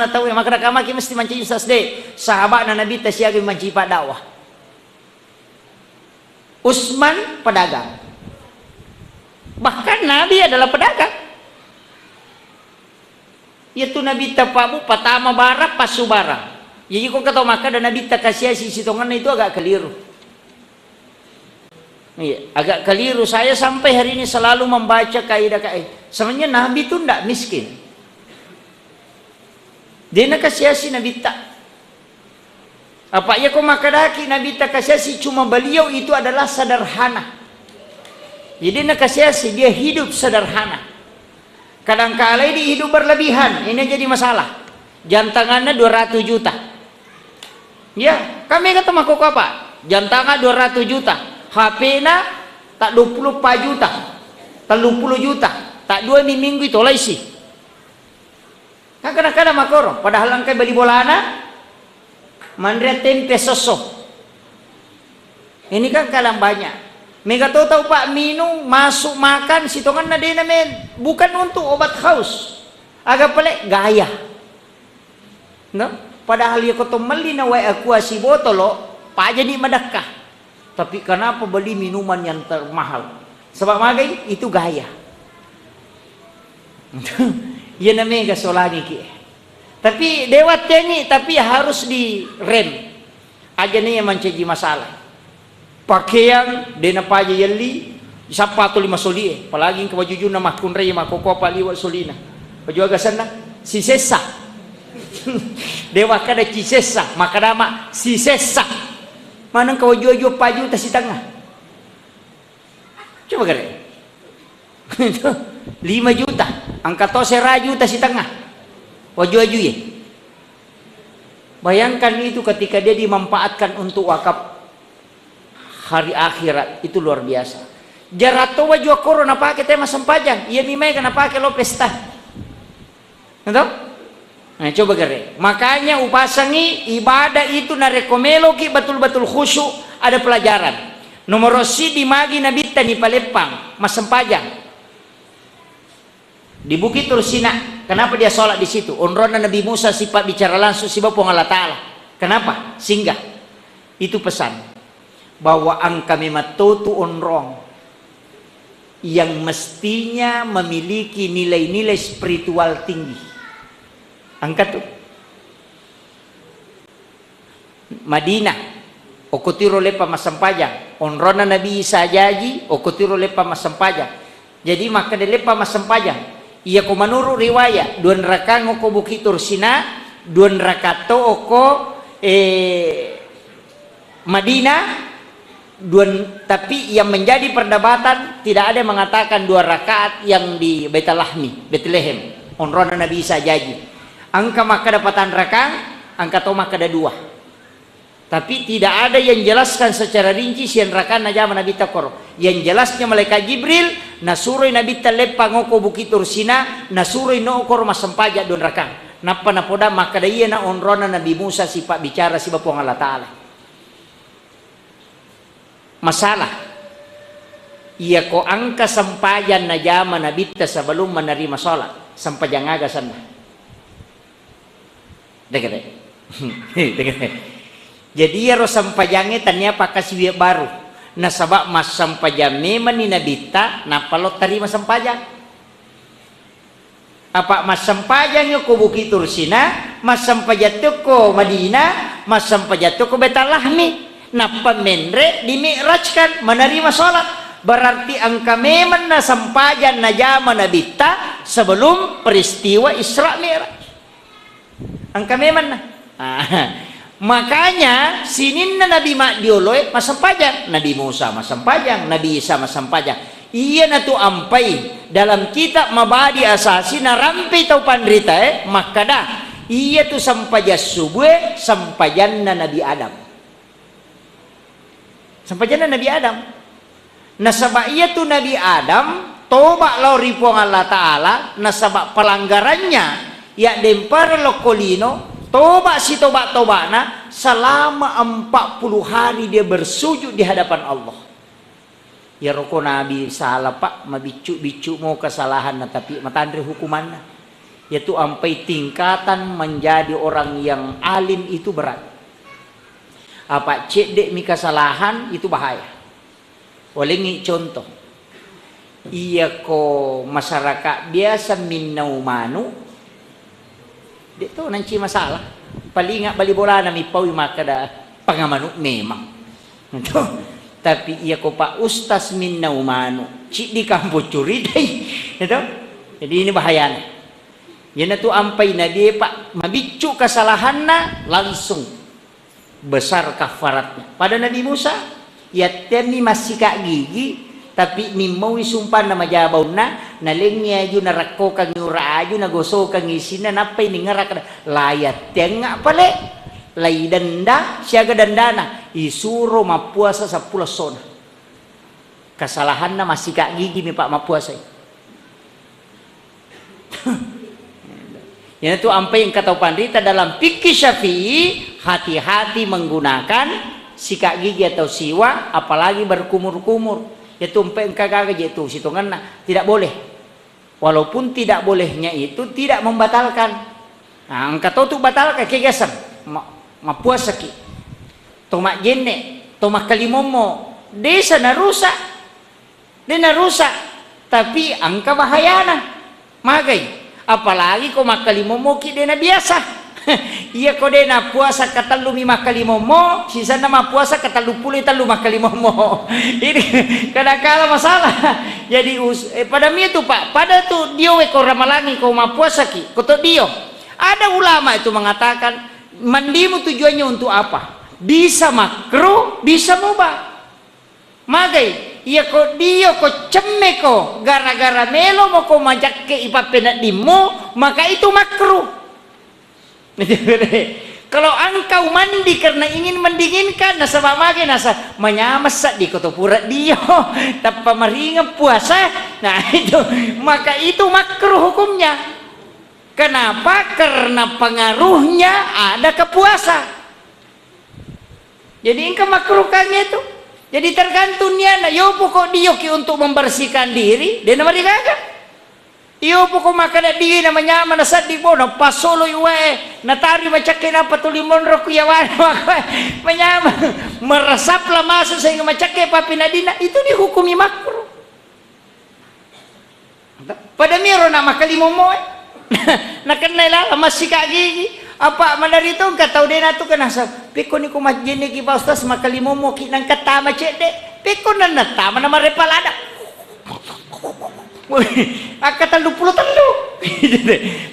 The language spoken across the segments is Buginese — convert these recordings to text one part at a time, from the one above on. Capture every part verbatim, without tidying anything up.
tau e, makkeda kamaki mesti mancaji ustaz de. Sahaba'na Nabitta siaga mancaji padakwah. Utsman pedagang. Bahkan Nabi adalah pedagang. Iyatu Nabitta Pak Bu, patama barang, passu barang. Jadi ko engka tau makkeda Nabitta kasiasi sitongenna, itu agak keliru. Iya, agak keliru. Saya sampai hari ini selalu membaca kaidah-kaidah. Sebenarnya Nabi itu ndak miskin. De' nakasiasi Nabitta. Apa iya ko makkedaki Nabitta kasiasi, cuma beliau itu adalah sederhana. Jadi nakasiasi, dia hidup sederhana. Kadangkala idi hidup berlebihan, ini jadi masalah. Jam tanganna dua ratus juta. Ya, kami kata makkoko apa? Jam tangan dua ratus juta. H P-na tak dua puluh empat juta. Telluppulo juta. Tak dua mi minggu itu laisi. Kan kadang-kadang makkoro, padahal engka beli bolana, manre tempe sosso. Ini kan kadang banyak. Mega to tau Pak minung, masuk makan, sitongenna dena men. Bukan untuk obat haus. Aga pale gaya. No? Padahal iya ko to melli na wae aqua sibotolo, pajani madakka. Tapi kenapa beli minuman yang termahal? Sebab magai itu gaya. Iya na mega solangi ki. Tapi dewa teni, tapi harus direm. Aja nih yang mancaji masalah. Pakeang, de' napaja yelli, sappa to lima solie, apalagi engka wajujunna makkunrai makkoko apa liwa solina. Waju aga senna? Sisessa. De' makkeda cisessa, makkeda ma sisessa. Maneng ka waju-waju empat juta sitengnga. Coba gare. Lima juta, engka to sera juta sitengnga. Waju-waju ye. Bayangkan itu ketika dia dimanfaatkan untuk wakaf. Hari akhirat itu luar biasa. Jarato waju akkoro napake te massempajang, iya mi maega napake lo pesta. Betul? Nah, coba gere. Makanya upasangi ibadah itu narekko meloki betul-betul khusyuk, ada pelajaran. Nomor siddi magi nabitta ni paleppang massempajang. Di Bukit Tursina, kenapa dia sholat di situ? Onronna Nabi Musa sifat bicara langsung siba Puang Allah Ta'ala. Kenapa? Singgah. Itu pesan. Bahwa engka memang totu onrong yang mestinya memiliki nilai-nilai spiritual tinggi. Engka tu. Madinah, okko tiro leppa massempajang. Onronna Nabi Isa jaji, okko tiro leppa massempajang. Jadi makkeda leppa massempajang. Iya ko menurut riwayat, dua rakang okko Bukit Tursina, dua rakang to okko, eh, Madinah, dua, tapi yang menjadi perdebatan tidak ada yang mengatakan dua rakaat yang di Baitalahmi, Betlehem. Onronna Nabi Isa jaji. Engka makkeda patang rakang, engka to makkeda dua. Tapi tidak ada yang jelaskan secara rinci sian rakang najama Nabitta koro. Yang jelasnya malaikat Jibril nasuroi Nabitta leppang okko Bukit Tursina, nasuroi no koro massempajang dua rakang. Nappa napoda makkeda iyana onronna Nabi Musa sifat bicara siba Puang Allah Ta'ala. Masalah. Iya ko engka sempajang najama Nabitta sebelum menerima sholat, sempajang aga senna? Degere. Degere. Jadi iyaro sempajangnge tania pakkasiwiang baru. Nasaba massempajang memanni Nabitta, nappa lo tarima sempajang. Apa massempajang ko Bukit Tursina, massempajang to ko Madinah, massempajang to ko Baitalahmi. Nappa menre dimi'rajkan, menerima sholat. Berarti engka memang nasempajang najama Nabitta sebelum peristiwa Isra Mi'raj. Engka memang na. Ah, makanya sininna Nabi maddioloe massempajang, Nabi Musa massempajang, Nabi Isa massempajang. Iyanatu ampai dalam kitab Mabadi Asasi narampe tau panritae makkada, iyatu sempajang subue sempajanna Nabi Adam. Sempajanna Nabi Adam. Nasaba iyatu Nabi Adam toba lao ri Puang Allah Ta'ala, nasaba pelanggarannya yaddempareng lokko lino, toba sitoba-tobana selama empat puluh hari dia bersujud di hadapan Allah. Iyaro ko Nabi sala, Pak, mabiccu-biccu mo kesalahanna, tapi matanre hukumanna. Yaitu ampai tingkatan menjadi orang yang alim itu berat. Apa cedde'mi kesalahan itu bahaya. Walengngi contoh. Iyako masyarakat biasa minnau manu, de' to nanci masalah. Palinga bali bolana mi paui makkeda pangamanu memang. Tapi iyako Pak Ustaz minnau manu, ciddi kampung curitai. Gitu? Jadi ini bahayana. Iyanatu ampai Nabi, Pak, mabiccu kesalahanna langsung besar kafaratnya. Pada Nabi Musa, yatteammi massika gigi, tapi mimmaui sumpanna majabaunna, nalengngi aju, narakkokangngi ura aju, nagosokangngi isinna, nappai ningeraka, la yatteangnga pale, lai denda, siaga dandana, isuro mappuasa seppulo essona. Kesalahanna massika gigi mi, Pak, mappuasai. Iyanatu ampai engka tau panrita dalam fikih Syafi'i, hati-hati menggunakan sikat gigi atau siwak, apalagi berkumur-kumur. Yatu ampai engka gaga je tu sitongenna, tidak boleh. Walaupun tidak bolehnya itu tidak membatalkan. Nah, engka to tu batalkan, kegasan. Ma-, mappuasaki. To majjenne, to makkalimommo, desa narusak. De' narusak, tapi engka bahayana. Magai. Apalagi ko makkalimommoki de' nabiasa. Iya ko de' napuasa katellumi makkalimommo, sisenna mappuasa katelluppulo tellu makkalimommo. Ini kadang kala masalah. Jadi us-, eh, pada mi tu, Pak, pada tu dio we ko ramalangi ko mappuasaki, ko to dio. Ada ulama itu mengatakan, mandimu tujuannya untuk apa? Bisa makruh, bisa mubah. Magai, iya ko dio ko cemme ko, gara-gara melo moko majakke i pappeneddimmu, maka itu makruh. Kalau engkau mandi karena ingin mendinginkan, nasaba magai, nasa manyameng seddi ko to pura dio, tappa maringeng puasa. Nah, itu, maka itu makruh hukumnya. Kenapa? Karena pengaruhnya ada ke puasa. Jadi engka makruh kami itu. Jadi tergantung niatna. Yo poko dioki untuk membersihkan diri, de' namarigaga. Yo poko makkeda dio namanyameng naseddi bo, napassoloi wae, natari macakke nappa tuli monro ku yawana. Manyameng, meresaplah masuk sehingga macakke papinadina, itu dihukumi makruh. Pada miro na makkalimommo e. Nakennai lala massika gigi. Apa manari to engka tau de' natu kenasa. Pekko ni ko majjenne ki Pak Ustaz makkalimommo ki nangka tama cedde. Pekko nanna tama na marepa lada. Akka tellu pulo tellu.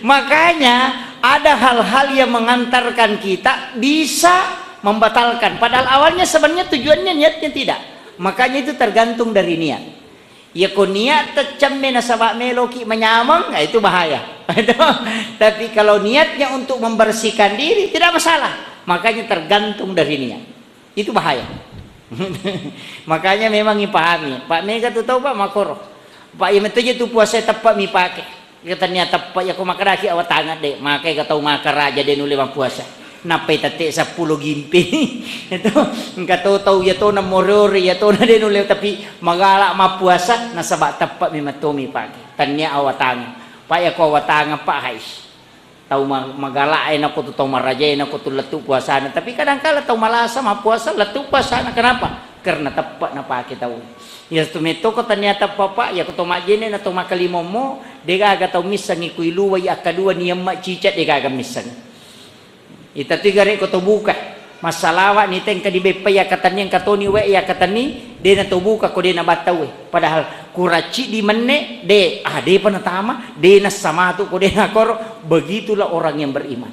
Makanya ada hal-hal yang mengantarkan kita bisa membatalkan. Padahal awalnya sebenarnya tujuannya niatnya tidak. Makanya itu tergantung dari niat. Iya ko niat teccemme nasaba meloki manyameng, nah, itu bahaya. Tapi kalau niatnya untuk membersihkan diri, tidak masalah. Makanya tergantung dari niat. Itu bahaya. Makanya memang ipahami. Pak, mega tu tau, Pak, makoro. Pak, iya metto je tu puasa teppami pake. Iya, tania teppa, iya ko makkadaki awatangeng de, makai ka tau makaraja de nulle mappuasa. Nappai tette seppulo gimpi. Itu engka to tau iya tona more-ore, iya tona de nulle, tapi magala mappuasa nasaba teppa memang tomi pake. Tania awatangeng. Pak, iya ko awatangeng, Pak, hais. Tau ma-, magala e nako tu tau maraja e nako tu lettu puasana. Tapi kadang kala tau malasa mappuasa lettu puasana. Kenapa? Karena teppa napake tau. Iya tu metto ko tania teppa, Pak, iya ko to majjenne na to makkalimommo, de gaga tau missengi ku iluwai akkadua ni emma cicak de gaga misseng. Ita tu gare ko to buka. Massalawa ni tengka dibeppa iya katenni engka toni we iya katenni de na to buka ko de na batta we. Padahal kuracci di menne de, ah, de pa natama, de na samatu ko de na koro. Begitulah orang yang beriman.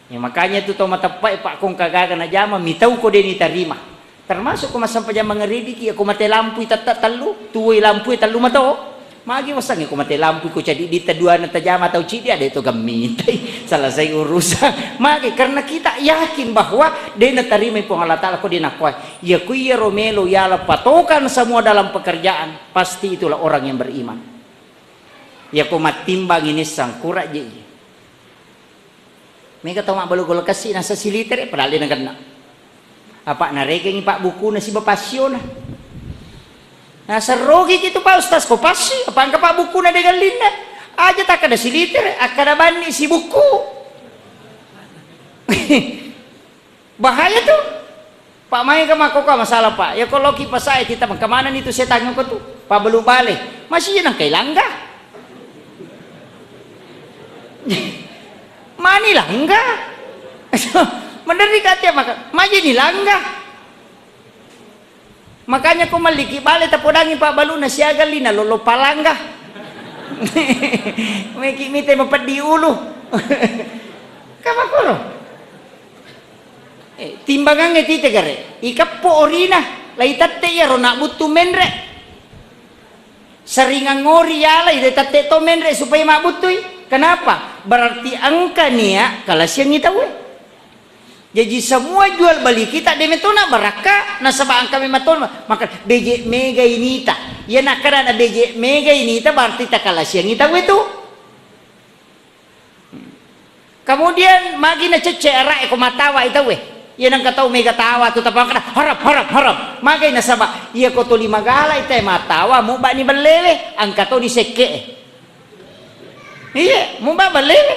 Ya, makanya itu tau mateppai, Pak, ko engka gaga najama, mitau ko de nitarima. Termasuk ko massempajang mangeribiki, ya, ko mate lampui tette tellu, tuwoi lampui tellu mato. Magi wasengnge ko mate lampui, ko cadi di teduana tajama tau cidi, ada itu gemmitai. Selesai urusan. Magi, karena kita yakin bahwa de natarima Puang Allah Ta'ala ko de nakuai. Ya, ku iya ro melo, ya, patokan semua dalam pekerjaan. Pasti itulah orang yang beriman. Ya, ko mattimbang ini sangkura je iya. Mega tau mabbalu golkessi nasa silitere, padahal de nagenna. Apa narekengi pabbukuna siba passiona. Naserrogi kitu Pak Ustaz, ko passi, apa engka pabbukuna de gallinna. Aja takkada silitere, akkada banni sibukku. Bahaya tu. Pak, maega makkoka masalah, Pak. Ya ko loki pasae tita mangkamanani tu setang ko tu. Pabbalu bale. Masih nang kai langga. Mani langga. Menderri katia maka, majini langga. Makanya ko malliki bale tapodangi pabbaluna siaga lina lolo palangga. Meki mite mapeddi ulu. Kamakoro. Eh, timbangangnge tite gare, ikeppo orina, lai tette iyaro nabbuttu menre. Seringang ngori yalai, de tette to menre supaya mabbuttui. Kenapa? Berarti engka nia kalasiangi tauwe. Jaji semua jual beli kita de metona barakka, nasaba engka memang to maka beje mega inita. Iya nakkada na beje mega inita berarti takalasiangi tauwe tu. Kemudian magi nacecce ara'e ko matawa i tauwe. Iya nengka tau mega tawa tu tapakkada, "Haram, haram, haram." Magai nasaba, iya ko tuli magala i tae matawa, mubani bellewe, engka to di sekke'e. Iya, muba bellewe.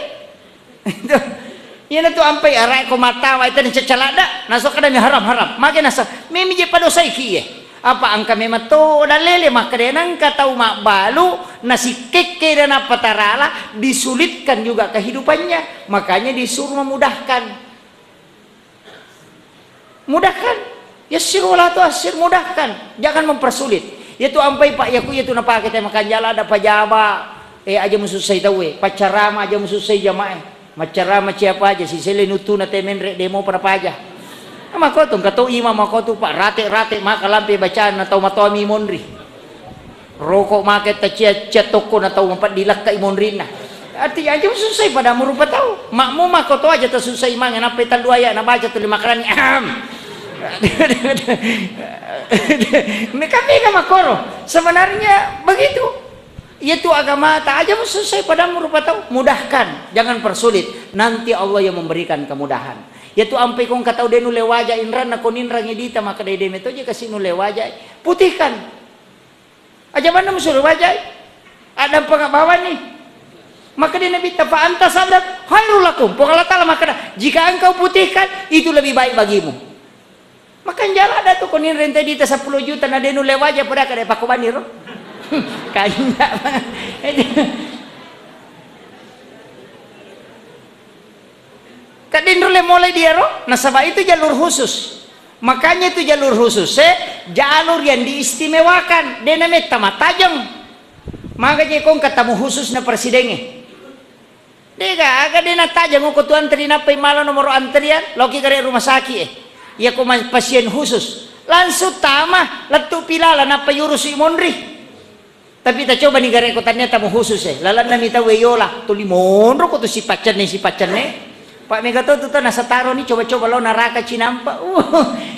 Iyana tu ampai ara'e ko matawa i tae nacecce ladda, naso kadami haram, haram. Magai nasa, memi je padosai ki iye. Apa engka memang to dalele makkeda nengka tau mabbalu nasikkekke dan apa tarala disulitkan juga kehidupannya, makanya disuruh memudahkan. Mudahkan. Yassir wala tuassir, mudahkan. Jangan mempersulit. Yatu ampai Pak yaku yatu napake te makanjala ada pajaba, eh, aja musussai tauwe, paccarama aja musussai jamae. Maccarama ciapa aja sisele nuttuna te menre demo pada paja. Makotu engka to imang makotu Pak, rate-rate maka lampe bacana tau matoami monri. Roko make tacia-cia tokko na tau mapeddi lakka i monrinna. Arti aja susai padamu rupa tau. Makmu makoto aja tasusai mange nappai tallu aya nabaca tuli makarani. Ahem. Meka-meka makoro. Sebenarnya begitu. Iya tu agama ta aja susai padamu rupa tau. Mudahkan, jangan persulit. Nanti Allah yang memberikan kemudahan. Iya tu ampai kong katau de nulle waja inranna ko ninrangi dita maka de de metoje kasi nulle waja. Putihkan. Aja manna musuro wajai. Addampeng bawani. Maka dia Nabi ta fa anta sabdat khairul lakum. Puang Allah Taala makkeda, jika engkau putihkan itu lebih baik bagimu. Makanjala ada tu konin rente dita sepuluh juta na denu lewaja pada kada pakobani ro. Kanya. Kadin rulle mulai diaro, nasaba itu jalur khusus. Makanya itu jalur khusus, eh, jalur yang diistimewakan. Dena metta matajeng. Maka je kong katamu khusus na presiden, eh. Dega aga dena tajeng ko tu antri nappai mala nomor antrian, loki gare rumah sakit, eh. Ya ko ma-, pasien khusus. Langsung tama, lettu pilala nappai urusi monri. Tapi tacobani gare ko tania tamu khusus e, lalenna mi tau e yola, tuli monro ko tu sipaccenne, sipaccenne. Pak mega to tu tau nasataro ni coba-coba lao naraka cinampa. Uh,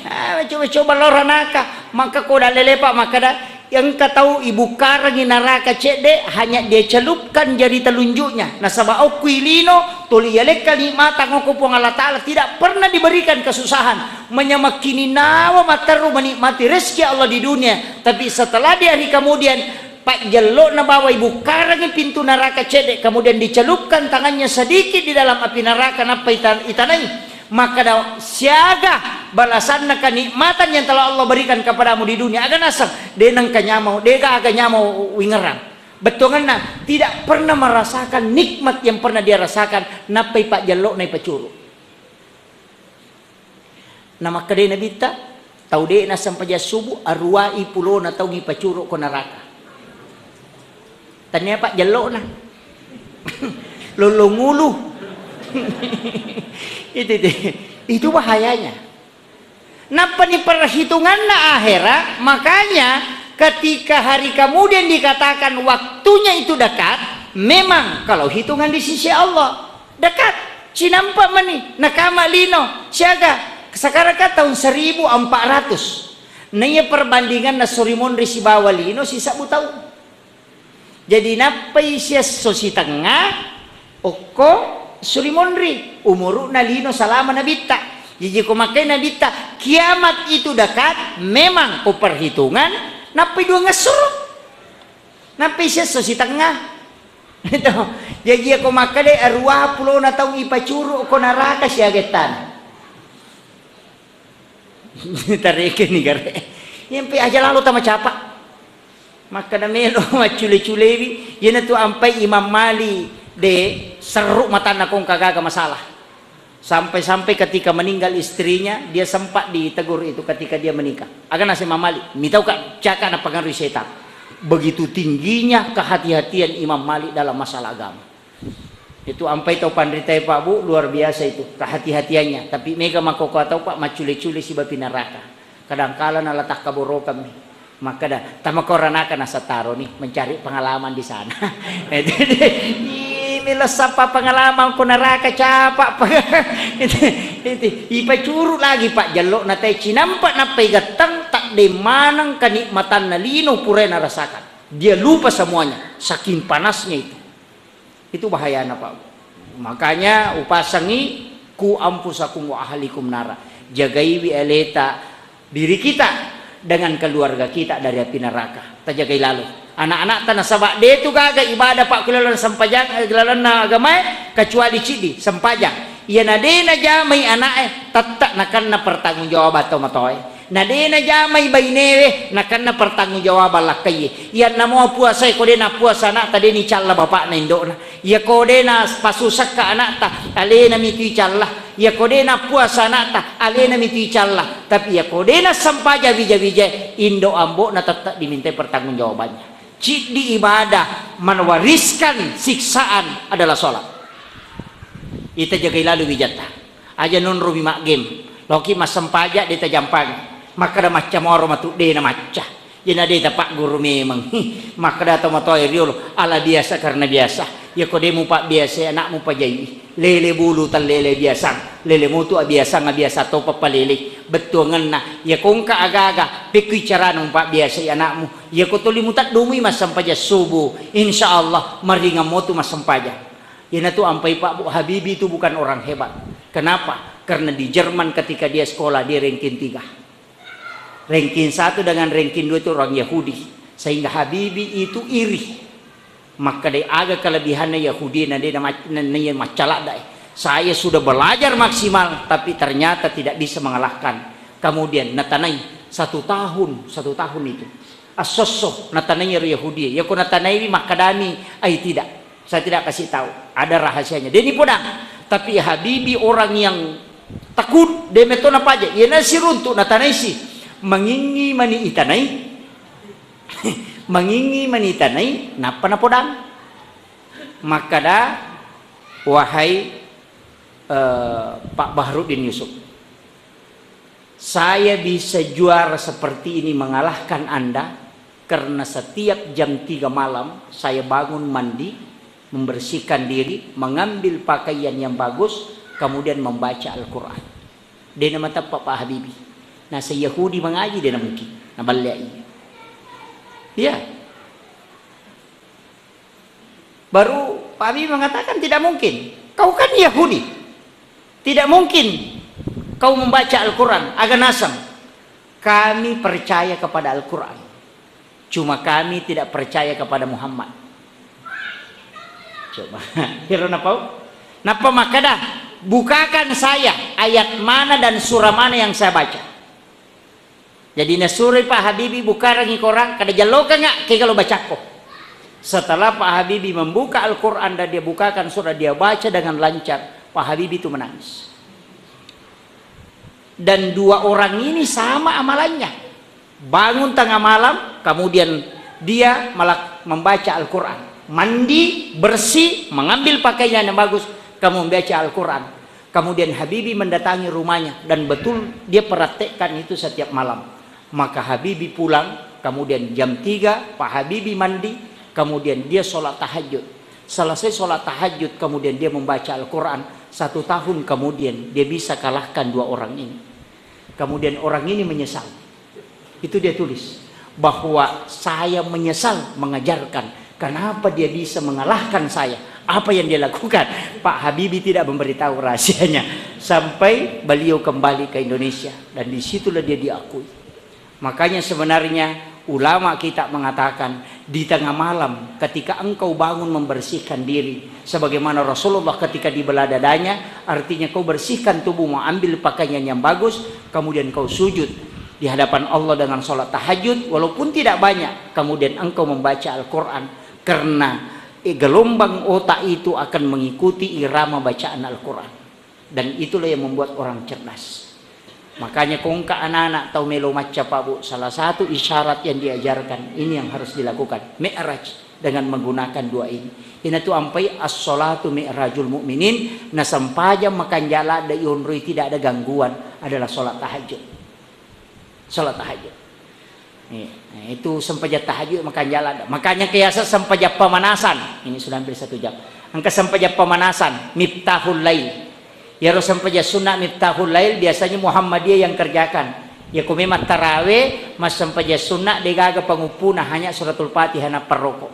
ah, coba-coba lao ranaka. Maka ko dalele Pak makkeda, engka tau ibukkarengi naraka cedde, hanya dia celupkan jari telunjuknya. Nasaba okku ilino, tuli yalekka nikmata ngoko Puang Allah Taala tidak pernah diberikan kesusahan. Manyamakkini nawa matteru menikmati rezeki Allah di dunia, tapi setelah di hari kemudian, pajjello'na bawai bukkarangi pintu neraka cedde, kemudian dicelupkan tangannya sedikit di dalam api neraka, nappa ita-, itanai. Makkeda, siaga balasanna kenikmatan yang telah Allah berikan kepadamu di dunia? Aga naseng, de nengka nyamau, dega aga nyamau wingerang. Bettuanganna, tidak pernah merasakan nikmat yang pernah dia rasakan, nappai pajjello'na ipacuru. Namakkedai Nabitta, tau de nassempajang subuh, aruwai pulona tau ipacuru ko neraka. Tania pajjello'na. Lollong ulu. Itu, itu. Itu bahayanya. Nappani perhitunganna akhirat, makanya ketika hari kemudian dikatakan waktunya itu dekat, memang kalau hitungan di sisi Allah dekat, cinampa mani, nakama lino, siaga, sekarang kan tahun seribu empat ratus. Naiya perbandinganna suri monri sibawa lino sisabbu taung. Jadi nappai siesso sitengnga okko suri monri, umuru'na lino salama Nabitta. Jadi ko makkai Nabitta, kiamat itu dekat, memang ko perhitungan, nappai duangesso ro. Nappai siesso sitengnga. Itu. Jaji ko makkeda aruwa pulona taung ipacuru ko naraka siaga ettana. Tarekeni gare. Yampe aja lalo tama capa. Makkeda melo maccule-culewi, iyanatu ampai Imam Malik de serru matanna kongka gaga masalah. Sampai-sampai ketika meninggal istrinya, dia sempat ditegur itu ketika dia menikah. Aga naseng Imam Malik, mitauka caka napengaruhi setan. Begitu tingginya kehati-hatian Imam Malik dalam masalah agama. Itu ampai tau panritae, Pak, Bu, luar biasa itu kehati-hatiannya. Tapi mega makkokkoe tau, Pak, maccule-cule sibawa pi naraka. Kadangkala nala takkaborokammi. Makkeda, "Tama ko ranaka nasataroni mencari pengalaman di sana." Ih, melo sappa pengalaman ko naraka capa. Itu, itu, ipacuru lagi, Pak, jello na tae cinampa nappai gattang, tadde maneng kenikmatanna lino pura narasakan. Dia lupa semuanya, saking panasnya itu. Itu bahayana, Pak. Makanya upasangi, "Ku anfusakum wa ahlikum nara." Jagaiwi aleta, diri kita dengan keluarga kita dari api neraka. Tajagai lalo anak-anakta, nasaba de tu gaga ibadah, Pak, ku lalenna sempajang, eh, lalenna agamae, kecuali ciddi, sempajang. Iyana de najamai ana'e, tette nakenna pertanggung jawab to matoae. Na de najamai bainewe, nakenna pertanggung jawabang lakkaiye. Iyanna mua puasae, ko de nappuasa anakta, de nicalla bapakna indo'na. Iya ko de napasusakka anakta, alena mitu icalla. Iya ko de nappuasa anakta, alena mitu icalla. Tapi iya ko de nassempajang wija-wijae, indo ambo'na tette dimintai pertanggung jawabannya. Ciddi ibadah mewariskan siksaan adalah sholat. Ita jagai lalu wijatta. Aja nonromi maggame. Loki massempajang de tajampangi. Makkeda macca moro matu de na macca. Iyana de tapagguru memeng. Makkeda to matoae riolo, ala biasa karena biasa. Iya ko de mupabbiasai anakmu pajai. Lele bulu tallele biasang. Lele motu abiasang, abiasa to pappalele. Bettuangenna, iya ko engka aga-aga, pekkui carana mupabbiasai anakmu. Iya ko toli mutaddumui massempajang subuh, insya Allah maringang motu massempajang. Iyanatu ampai, Pak, Bu, Habibie itu bukan orang hebat. Kenapa? Karena di Jerman ketika dia sekolah, dia ranking tiga. Ranking satu dengan ranking dua itu orang Yahudi. Sehingga Habibie itu iri. Makkeda, aga kelebihanna Yahudi na de na mac-, na, na iya maccaladdae. Saya sudah belajar maksimal, tapi ternyata tidak bisa mengalahkan. Kemudian natanai satu tahun, satu tahun itu. Assosso, natanai ero Yahudi. Iya ko natanaiwi, makkedami, "Ai tidak, saya tidak kasih tahu. Ada rahasianya." Deni podang. Tapi Habibie orang yang tekun, de metto napaja. Iyana siruntu natanaisi. Mangingi mani itanai. Mangingi mani itanai, nappa napodang. Makkeda, "Wahai, eh, Pak Bahrudin Yusuf, saya bisa juara seperti ini mengalahkan Anda karena setiap jam tiga malam saya bangun mandi, membersihkan diri, mengambil pakaian yang bagus, kemudian membaca Al-Quran." De namateppa, Pak Habibie. Naseng Yahudi mangaji, de namungkin. Naballeai. Iya. Baru Pak Habibie mengatakan, "Tidak mungkin. Kau kan Yahudi. Tidak mungkin kau membaca Al-Quran." Aga naseng, "Kami percaya kepada Al-Quran. Cuma kami tidak percaya kepada Muhammad." Coba. Iro napau? Nappa makkeda, "Bukakan saya ayat mana dan surah mana yang saya baca." Jadi nasuroi Pak Habibie bukarangi Quran, kada jallokanga kega lo bacakko. Setelah Pak Habibie membuka Al-Quran dan dia bukakan surah, dia baca dengan lancar, Pak Habibie itu menangis. Dan dua orang ini sama amalannya. Bangun tengah malam, kemudian dia malah membaca Al-Quran. Mandi, bersih, mengambil pakaian yang bagus, kamu membaca Al-Quran. Kemudian Habibie mendatangi rumahnya dan betul dia praktekkan itu setiap malam. Maka Habibie pulang, kemudian jam tiga Pak Habibie mandi, kemudian dia sholat tahajud. Selesai sholat tahajud, kemudian dia membaca Al-Quran. Satu tahun kemudian dia bisa kalahkan dua orang ini. Kemudian orang ini menyesal. Itu dia tulis, bahwa saya menyesal mengajarkan. Kenapa dia bisa mengalahkan saya? Apa yang dia lakukan? Pak Habibie tidak memberitahu rahasianya. Sampai beliau kembali ke Indonesia. Dan disitulah dia diakui. Makanya sebenarnya Ulama kita mengatakan, di tengah malam ketika engkau bangun membersihkan diri, sebagaimana Rasulullah ketika dibelah dadanya, artinya kau bersihkan tubuhmu, ambil pakaian yang bagus, kemudian kau sujud di hadapan Allah dengan sholat tahajud, walaupun tidak banyak, kemudian engkau membaca Al-Quran, karena, eh, gelombang otak itu akan mengikuti irama bacaan Al-Quran. Dan itulah yang membuat orang cerdas. Makanya kongka anak-anak tau melo macca, Pak Bu, salah satu isyarat yang diajarkan, ini yang harus dilakukan. Mi'raj dengan menggunakan dua ini. Inatu ampai as-salatu mi'rajul mu'minin, na sempajang makanjala ada ionroi tidak ada gangguan adalah sholat tahajud. Sholat tahajud. Iya. Nah, itu sempajang tahajud makanjala ada. Makanya kiasa sempajang pemanasan. Ini sudah hampir satu jam. Engka sempajang pemanasan, miftahul lail. Yaro sempajang sunnah miftahul lail biasanya Muhammadiyah yang kerjakan. Ya, ko memang tarawih, mas sempajang sunnah degaga panguppuna, hanya suratul Fatihah na parroko.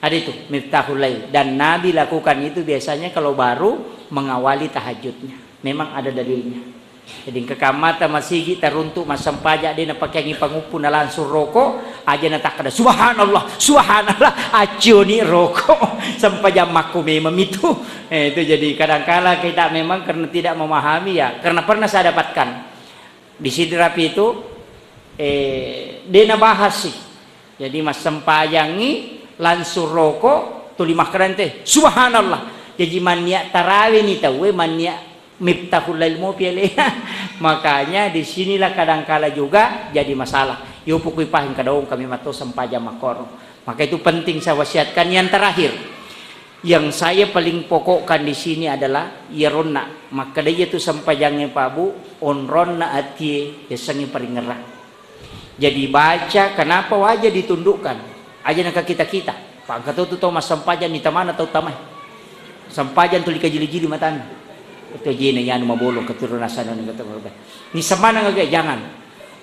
Ada itu, miftahul lail. Dan Nabi lakukan itu biasanya kalau baru mengawali tahajudnya. Memang ada dalilnya. Jadi, engka kammata masigi taruntuk massempajang, de napakeangi panguppu, na langsung roko, aja natakkada, "Subhanallah, subhanallah," accioni roko. Sempajang makko memang itu. Eh, itu jadi kadangkala kita memang karena tidak memahami, ya, karena pernah saya dapatkan. Di Sidrap itu, eh, de nabahas sih. Jadi, massempajangi langsung roko, tuli makkedante, "Subhanallah." Jadi, mannia tarawih ni tauwe, mannia miftahul lail mopi alena. Makanya, di sinilah kadangkala juga jadi masalah. Yo pokoi pahing kadaung kami matto sempajang makkoro. Maka itu penting saya wasiatkan. Yang terakhir, yang saya paling pokokkan di sini adalah iyaronna makkeda iyatu sempajangnge, Pak Bu, onronna atie yasengnge paringerrang. Jadi baca, kenapa wajah ditundukkan? Aja naka kita-kita. Pak, engka to tu tau massempajang ni tamana tau tamai. Sempajang tuli kajili-jili matana. Itu jene yanu mabolong keturunan sana ni kata berubah. Ni semana ngagai, jangan.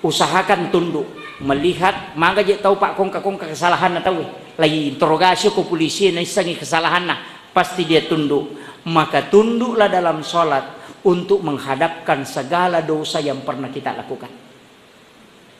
Usahakan tunduk, melihat, maga je tau pakkongka-kongka kesalahanna tauwe. Lai interogasi ko polisi, naissengi kesalahanna, pasti dia tunduk. Maka tunduklah dalam sholat untuk menghadapkan segala dosa yang pernah kita lakukan.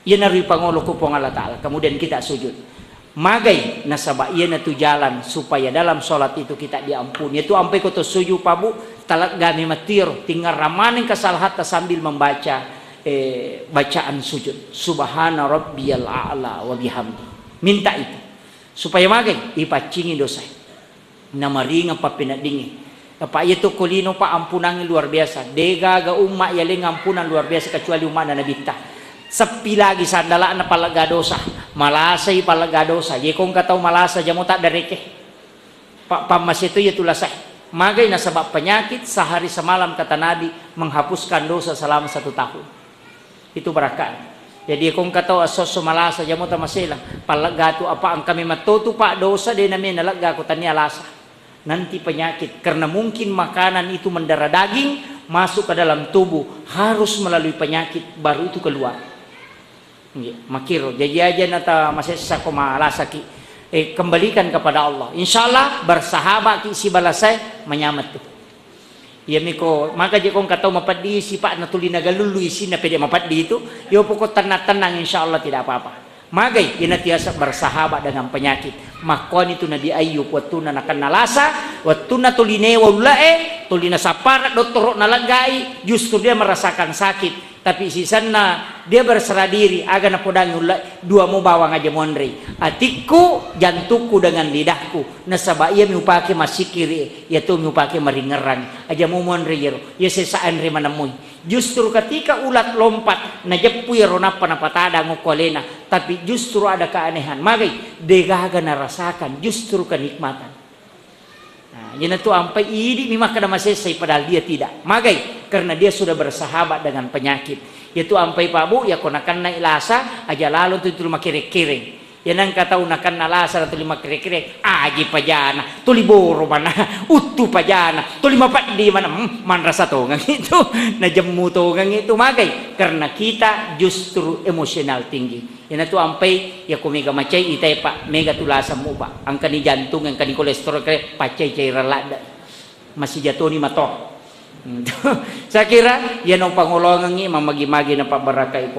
Iyanaro ipangolo ku Puang Allah Ta'ala, kemudian kita sujud. Magai, nasaba iyanatu jalan supaya dalam sholat itu kita diampuni. Itu ampai ko to sujud, Pak Bu, taleggami matiro, tingerang maneng kesalahatta sambil membaca, eh, bacaan sujud. Subhana rabbiyal a'la wa bihamdi. Minta itu. Supaya magai, ipaccingi dosa. Namaringeng pappeneddingnge. Apa iya tokko lino, Pak, ampunangnge luar biasa. Degaga umma yaleng ampunang luar biasa kecuali umma'na Nabitta. Seppi lagi sandala'na pallegga dosa. Malasai pallegga dosa. Ye ko engka tau malasa jamo taddareke. Pak, pammase to iya tu lasae. Magai nasaba penyakit sehari semalam kata Nabi menghapuskan dosa selama satu tahun. Itu barakka. Jadi ko engka tau esso-esso malasa jamo tamaselang, palleggatu apa engka memang totu, Pak, dosa de name nalegga ko tania lasa. Nanti penyakit, karena mungkin makanan itu mendarah daging masuk ke dalam tubuh, harus melalui penyakit baru itu keluar. Nggih, makiro. Jadi aja nata masessa ko malasaki. Eh, kembalikan kepada Allah. Insya Allah bersahabat ki sibalasai menyamatu. Iyami ko, maka je ko engka tau mapeddi sipa'na tuli nagalullu isinna pede mapeddi itu, yo pokok tenang-tenang, insya Allah tidak apa-apa. Magai, ina tiasa bersahabat dengan penyakit. Makkuani tu Nabi Ayub, wettunna nakenna lasa, wettunna tuli newa ullae, tuli nasappara dottoro naleggai, justru dia merasakan sakit. Tapi sisenna dia berserah diri, aga napodangi ulle, dua mo bawang aja monri. Atikku, jantukku dengan lidahku. Nasaba iyami upake massikiri, iyatomi upake maringerrang. Aja mo monri iyaro, iya sesa anre manemmui. Justru ketika ulat lompat, najeppu iyaro nappa napatadang okko alena. Tapi justru ada keanehan. Magai, degaga narasakan justru kenikmatan. Nah, iyanatu ampai idi mi makkeda masessai, padahal dia tidak. Magai, karena dia sudah bersahabat dengan penyakit. Yatu ampai Pak Bu, yako nakennai lasa, aja lalo tu tuli makkere-kere. Iya nengka tau nakenna lasa na tuli makkere-kere, aji pajana, tuli boro mana, uttu pajana, tuli mapeddi mana, hmm, manrasa tongeng itu, najemmu tongeng itu. Magai, karena kita justru emosional tinggi. Iyanatu ampai, yako mega macai itai, Pak, mega tu lasa muba. Engkani jantung, engkani kolesterol, kere, pacai cairan ladda. Masih jatoni mato. Saya kira, iyano pangolongengi, mamagi-magi na pabarakai.